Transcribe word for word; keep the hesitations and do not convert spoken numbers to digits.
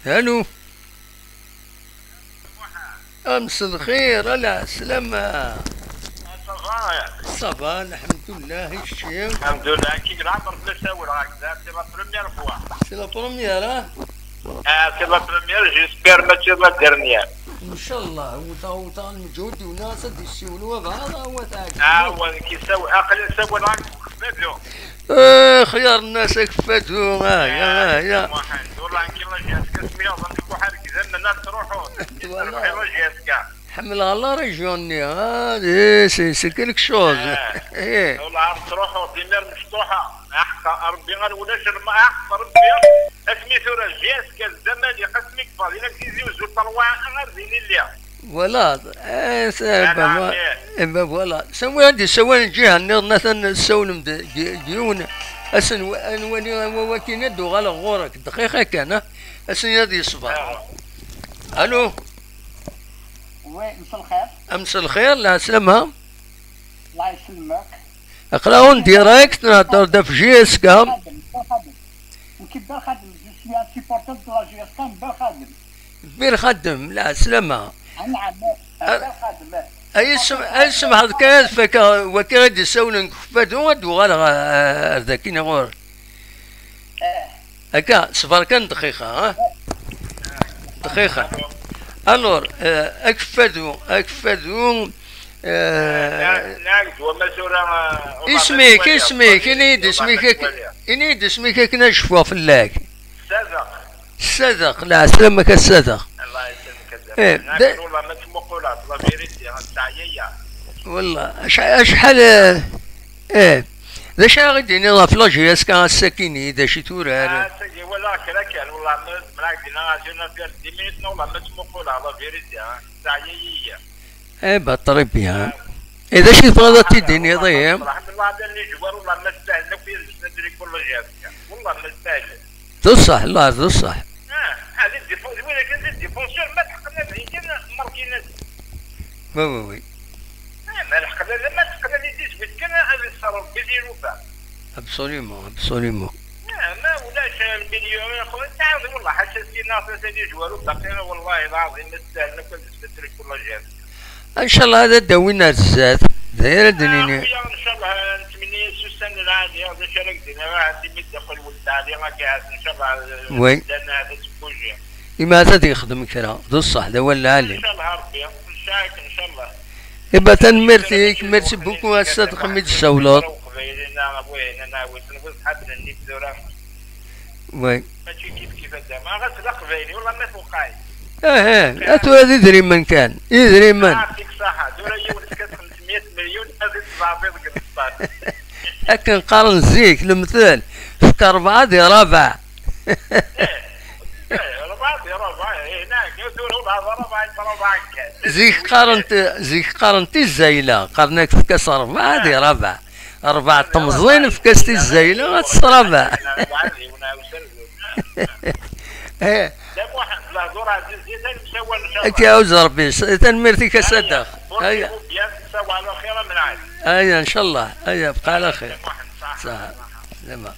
Allô. Amselxir, ala, sslama. Ça va? Ça va, lḥemdullah, i kečči? Lḥemdullah, kik lɛemr bla sawel, c'est la première fois. C'est la première, hein? Ah, c'est la première, j'espère mačči la dernière. Ncallah, wwteɣ, wwteɣ lmeǧhud-iw, nniɣ-as ad d-yessiwel wabɛaḍ, ah, wa teɛǧeb. Ah, wa, nekk yessaw-, aql-i ssawaleɣ-ak Akeffadu. Eh, xyar nnas Akeffadu, ah, ya, ah, ya. Muḥend, wallah, nekk la J S K, asmi yaḍen deg uḥergez, am nnan ad truḥu. Voilà. Rebḥiɣ la J S K. Ḥemmleɣ la région-nni, ah, eh, c'est, c'est quelque chose. Ah. Eh. Wallah, ad truḥu, d imir mecṭuḥa. Aḥeqqa, Rebbi, ar ulac lma-, aḥeqqa, Rebbi, asmi tura J S K, d Zamalek, asmi yeffeɣ, di la Tizi Uzzu, terwa, ar din i lliɣ. Voilà. Eh, c'est, eh ben, voilà. Eh ben, voilà. Sawi ad d-isawal lǧiha nniḍen, atan tessawlem-d g-, g-, yiwen. Asen-, ad nwali anwa wakin ad d-uɣaleɣ ɣur-k. Dqiqa kan, ah. Asen ad yeṣber. Ah. Allô? Oui, مساء الخير. مساء الخير, lɛeslama. الله يسلمك. Aql-aɣ en direct, nhedder-d ɣef J S K. خادم، خادم. نكي بن خادم، je suis un supporter de la J S K, بن خادم. Belxadem, lɛeslama. نعم، بن خادم. Ay, sem-, ay, semḥeḍ kan ad fakaɣ, wagi i d-issawlen deg Akeffadu, ad d-uɣaleɣ, eh, ar daki ɣur-k. Akka, ṣber kan dqiqa, ha? Dqiqa. Alors, eh, Akeffadu, Akeffadu, eh, nag-, nag-, wama tura, eh, isem-ik, isem-ik, ini-yi-d isem-ik, ini-yi-d isem-ik akken ad cfuɣ fell-ak. Sadeq. Sadeq, lɛeslama-k a Sadeq. Allah yesselmek a Sadeq. Eh, nag-, da- wallah ma ttmuquleɣ, la vérité, ad teɛya. Wallah, acḥal, acḥal, eh, eh, d acu ara ɣ-d-tiniḍ ɣef la J S K ass-akini, d acu i turar? Ah, ass-agi walaɣ kra kan, wallah, ma zemreɣ ad k-d-iniɣ, ad iniɣ dix minutes, neɣ wallah ma ttmuquleɣ, la vérité, ah, teɛya-yi. Eh ben, très bien. Eh, d acu i tebɣiḍ ad t-id-tiniḍ, ihi? Alhamdulillah, ala les joueurs, wallah ma stahlen akk yid-sen ad d-nekk la J S K. Wallah ma stahlen. D ṣṣeḥ, la, d ṣṣeḥ. Ah, ah, d défense, d win akken d défenseur, ma tḥeqqen ad d-igan, marquin-as. Oui, oui, oui. Ah, ma leḥqen, ma teqqen les dix-huit kan, ad iṣṣer Rebbi tilufa. Absolument, absolument. Ah, ma ulac lmilyu, ya xo-, تعاود والله حتى سينا ثلاثة دي جوار وباقي والله العظيم ما تستاهل نكون تستريك والله جاهز. إن شاء الله هذا داوينا الزاد. داير الدنيا. آه، خويا، إن شاء الله نتمنى سوسن العادي، هذا شارك دينا، راه عندي مدة خل ولد علي، راك عارف، إن شاء الله، وي. لأن هذا تبوجي. إما هذا دي يخدم كرا، ذو الصح، ذا ولا علي. إن شاء الله ربي، نشارك إن شاء الله. إما تنميرتي، merci beaucoup، أستاذ حميد السولوط. وي. ماشي كيف كيف هذا. ما غير تبقى غيري، والله ما توقعي. إيه، إيه، أتو هذه دريمن كان. إيه، دريمن. يعطيك الصحة. دورة يوم تكسب خمسمية مليون، هذه تبعثي لك الصاد. أكن قارن زيك، المثال. فك أربعة دي رابع. إيه. إيه، أربعة دي رابع. إيه، هناك. يقولوا بعض أربعة، أربعة كان. زيك قارنت، زيك قارنت الزايلة. قرنك في كاس أربعة دي رابع. أربعة تمزين في كاس الزايلة، غتصرابع. إيه. لا، محمد، لا، دور عزيز، زيد المساوى إن شاء الله. أنت يا عوز ربي، س-، تنميرتك يا صدق. هيا. هيا، إن شاء الله. هيا، بقى على خير. محمد، صح. صح. زعما.